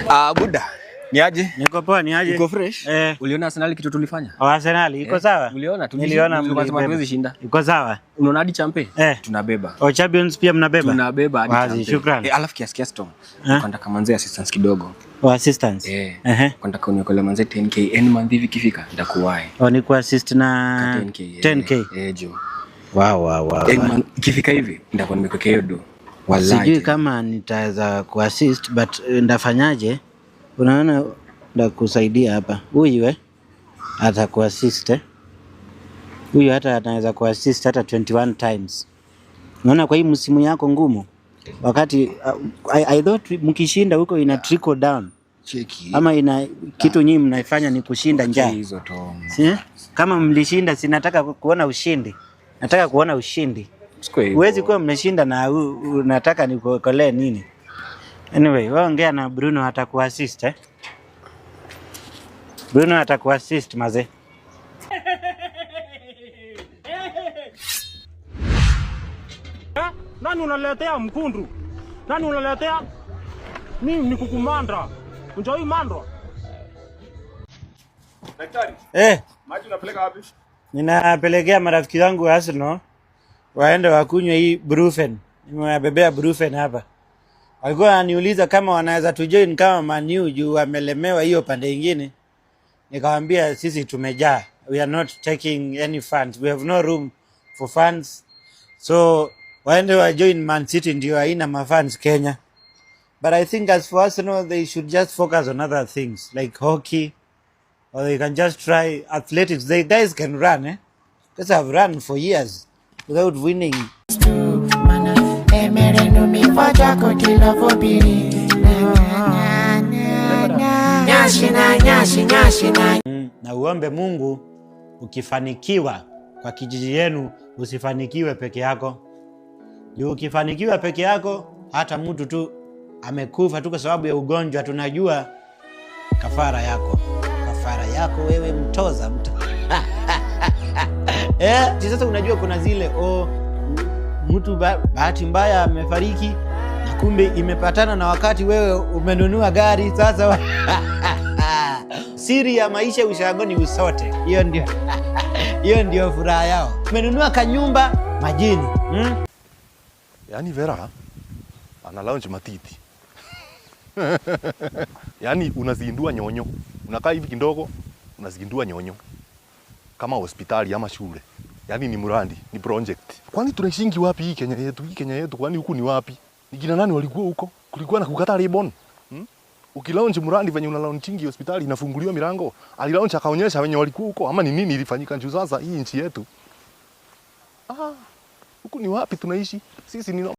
Ah, Buda. Ni aje? Niko poa, ni aje? Uko fresh? Eh. Uliona Arsenal kitu tulifanya? Oh, Arsenal iko Eh, sawa? uliona? Niliona Tulikuwa mlibeba. hatuwezi shinda. Iko sawa? Unaona hadi champe? Eh. Tunabeba. Oh, Champions pia mnabeba? Tunabeba hadi Wazi, champe. shukran. Eh, alafu kiasi kiasi Tom. Eh? Nataka manze assistance kidogo. Oh, assistance. Eh. Ehe. Nataka uniokolee manze 10K. End month hivi ikifika nitakuwahi. Oh, ni kuassist na 10K. Eh, 10K. Eh, jo. Wow. End month ikifika hivi nitakuwa nimekuwekea hiyo do. Wallahi. Sijui kama nitaweza kuassist but ndafanyaje? Unaona, ndakusaidia hapa. Huyu atakuassist eh. Huyu hata anaweza kuassist hata 21 times. Unaona, kwa hii msimu yako ngumu, wakati I thought mkishinda huko ina trickle down Cheki. ama ina kitu nyinyi mnaifanya ni kushinda njaa. Hizo Tom. Si? Kama mlishinda, si nataka kuona ushindi, nataka kuona ushindi. Sikuwa hivyo. Huwezi kuwa mmeshinda na unataka nikuokolee nini? Anyway, wewe ongea na Bruno atakuassist eh? Bruno atakuassist maze. Nani unaletea mkundu? Nani unaletea? Mimi ni kukumandra. Unjoi mandra. Daktari, Eh, maji unapeleka wapi? Ninapelekea marafiki zangu wa Arsenal waende wakunywe hii Brufen. Nimewabebea Brufen hapa. Walikuwa wananiuliza kama wanaweza tujoin kama Man U juu wamelemewa hiyo pande ingine. Nikamwambia sisi tumejaa. We are not taking any funds. We have no room for fans. So waende wa join Man City ndio haina mafans Kenya. But I think as for Arsenal they should just focus on other things like hockey, or they can just try athletics. The guys can run, eh? Because I've run for years without winning. Mana emerenu mi fọjọ́ kìlọ̀ fóbìnrin. Nyashina nyashi nyashina. Na uombe Mungu ukifanikiwa kwa kijiji yenu usifanikiwe peke yako. Juu ukifanikiwa peke yako, hata mtu tu amekufa tu kwa sababu ya ugonjwa, tunajua kafara yako. Kafara yako wewe mtoza mto. Eh, sasa unajua kuna zile oh, mtu bahati mbaya amefariki na kumbe imepatana na wakati wewe umenunua gari sasa. Siri ya maisha ushago ni usote. Hiyo ndio furaha yao. Umenunua kanyumba majini. Yaani Vera ana launch matiti. Yaani unazindua nyonyo. Unakaa hivi kidogo, unazindua nyonyo. Kama hospitali ama shule. Yaani ni mradi, ni project. Kwani tunaishingi wapi hii Kenya yetu? Hii Kenya yetu kwani huku ni wapi? Ni kina nani walikuwa huko? Kulikuwa na kukata ribbon. Ukilaunch mradi venye una launchingi hospitali inafunguliwa milango. Alilaunch akaonyesha venye walikuwa huko ama ni nini ilifanyika juu sasa hii nchi yetu? Ah, huku ni wapi tunaishi? Sisi ni